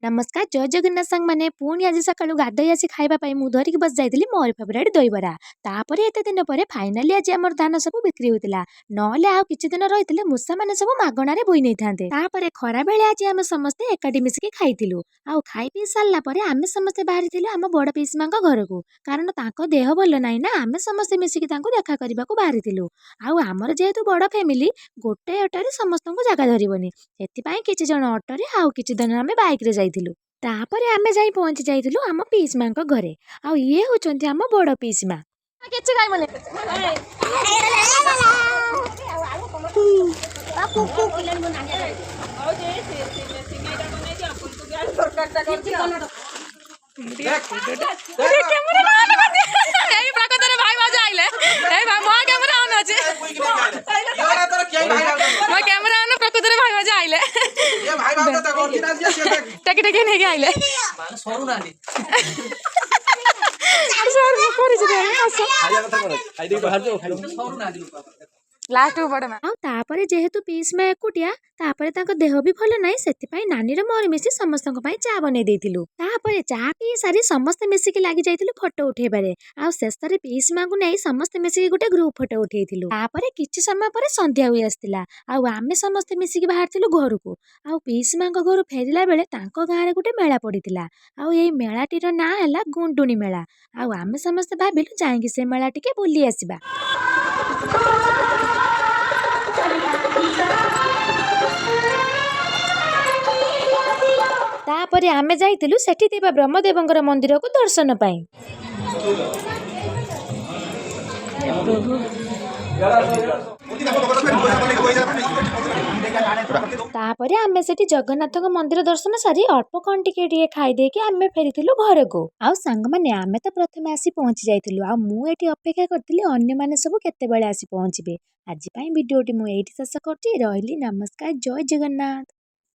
ନମସ୍କାର, ଜୟ ଜଗନ୍ନାଥ ସାଙ୍ଗମାନେ। ପୁଣି ଆଜି ସକାଳୁ ଗାଧୋଇ ଆସି ଖାଇବା ପାଇଁ ମୁଁ ଧରିକି ବସି ଯାଇଥିଲି ମୋର ଫେଭରାଇଟ୍ ଦହିବରା। ତାପରେ ଏତେ ଦିନ ପରେ ଫାଇନାଲି ଆଜି ଆମର ଧାନ ସବୁ ବିକ୍ରି ହୋଇଥିଲା। ନହେଲେ ଆଉ କିଛି ଦିନ ରହିଥିଲେ ମୂଷାମାନେ ସବୁ ମାଗଣାରେ ବୋହି ନେଇଥାନ୍ତେ। ତାପରେ ଖରାବେଳେ ଆଜି ଆମେ ସମସ୍ତେ ଏକାଠି ମିଶିକି ଖାଇଥିଲୁ। ଆଉ ଖାଇ ପିଇ ସାରିଲା ପରେ ଆମେ ସମସ୍ତେ ବାହାରିଥିଲୁ ଆମ ବଡ଼ ପିଇସୀମାଙ୍କ ଘରକୁ, କାରଣ ତାଙ୍କ ଦେହ ଭଲ ନାହିଁ ନା। ଆମେ ସମସ୍ତେ ମିଶିକି ତାଙ୍କୁ ଦେଖା କରିବାକୁ ବାହାରିଥିଲୁ। ଆଉ ଆମର ଯେହେତୁ ବଡ଼ ଫ୍ୟାମିଲି, ଗୋଟେ ଅଟୋରେ ସମସ୍ତଙ୍କୁ ଜାଗା ଧରିବନି। ସେଥିପାଇଁ କିଛି ଜଣ ଅଟୋରେ ଆଉ କିଛି ଜଣ ଆମେ ବାଇକରେ ଯାଇଥିଲୁ। ତାପରେ ଆମେ ଯାଇ ପହଞ୍ଚି ଯାଇଥିଲୁ ଆମ ପିଇସୀମାଙ୍କ ଘରେ। ଆଉ ଇଏ ହେଉଛନ୍ତି ଆମ ବଡ଼ ପିଇସୀମା। କିଛି ଖାଇବନି। ଏଇ ପ୍ରକୃତରେ ଭାଇ ଭାଉଜ ଆଇଲେ। ଏଇ ଭାଇ, ମୋ କ୍ୟାମେରା ଅନ୍ ଅଛି, ମୋ କ୍ୟାମେରା ଅନ୍। ପ୍ରକୃତରେ ଭାଇ ଭାଉଜ ଆଇଲେ, ଟେକି ଟେକି ନେଇକି ଆଇଲେ। ସରୁନାହାନ୍ତି। ସାର୍, ମୁଁ କରିଛି। ଆସ। ସରୁନାହାନ୍ତି ଲୋକ। ଲାଷ୍ଟକୁ ବଡ଼ ମା। ଆଉ ତାପରେ ଯେହେତୁ ପିଇସୀମା ଏକୁଟିଆ, ତାପରେ ତାଙ୍କ ଦେହ ବି ଭଲ ନାହିଁ, ସେଥିପାଇଁ ନାନୀର ମୋର ମିଶି ସମସ୍ତଙ୍କ ପାଇଁ ଚା ବନେଇ ଦେଇଥିଲୁ। ତାପରେ ଚା ପିଇ ସାରି ସମସ୍ତେ ମିଶିକି ଲାଗି ଯାଇଥିଲୁ ଫଟୋ ଉଠେଇବାରେ। ଆଉ ଶେଷରେ ପିଇସୀମାଙ୍କୁ ନେଇ ସମସ୍ତେ ମିଶିକି ଗୋଟେ ଗ୍ରୁପ ଫଟୋ ଉଠେଇଥିଲୁ। ତାପରେ କିଛି ସମୟ ପରେ ସନ୍ଧ୍ୟା ହୋଇ ଆସିଥିଲା ଆଉ ଆମେ ସମସ୍ତେ ମିଶିକି ବାହାରିଥିଲୁ ଘରକୁ। ଆଉ ପିଇସୀମାଙ୍କ ଘରୁ ଫେରିଲା ବେଳେ ତାଙ୍କ ଗାଁରେ ଗୋଟେ ମେଳା ପଡ଼ିଥିଲା। ଆଉ ଏଇ ମେଳାଟିର ନାଁ ହେଲା ଗୁଣ୍ଡୁଣୀ ମେଳା। ଆଉ ଆମେ ସମସ୍ତେ ଭାବିଲୁ ଯାଇକି ସେ ମେଳା ଟିକେ ବୁଲି ଆସିବା। ତାପରେ ଆମେ ଯାଇଥିଲୁ ସେଠି ଥିବା ବ୍ରହ୍ମଦେବଙ୍କର ମନ୍ଦିରକୁ ଦର୍ଶନ ପାଇଁ। ତାପରେ ଆମେ ସେଠି ଜଗନ୍ନାଥଙ୍କ ମନ୍ଦିର ଦର୍ଶନ ସାରି ଅଳ୍ପ କଣ ଟିକେ ଟିକେ ଖାଇଦେଇକି ଆମେ ଫେରିଥିଲୁ ଘରକୁ। ଆଉ ସାଙ୍ଗମାନେ, ଆମେ ତ ପ୍ରଥମେ ଆସି ପହଞ୍ଚି ଯାଇଥିଲୁ ଆଉ ମୁଁ ଏଠି ଅପେକ୍ଷା କରିଥିଲି ଅନ୍ୟମାନେ ସବୁ କେତେବେଳେ ଆସି ପହଞ୍ଚିବେ। ଆଜି ପାଇଁ ଭିଡ଼ିଓଟି ମୁଁ ଏଇଠି ଶେଷ କରୁଛି। ରହିଲି, ନମସ୍କାର, ଜୟ ଜଗନ୍ନାଥ।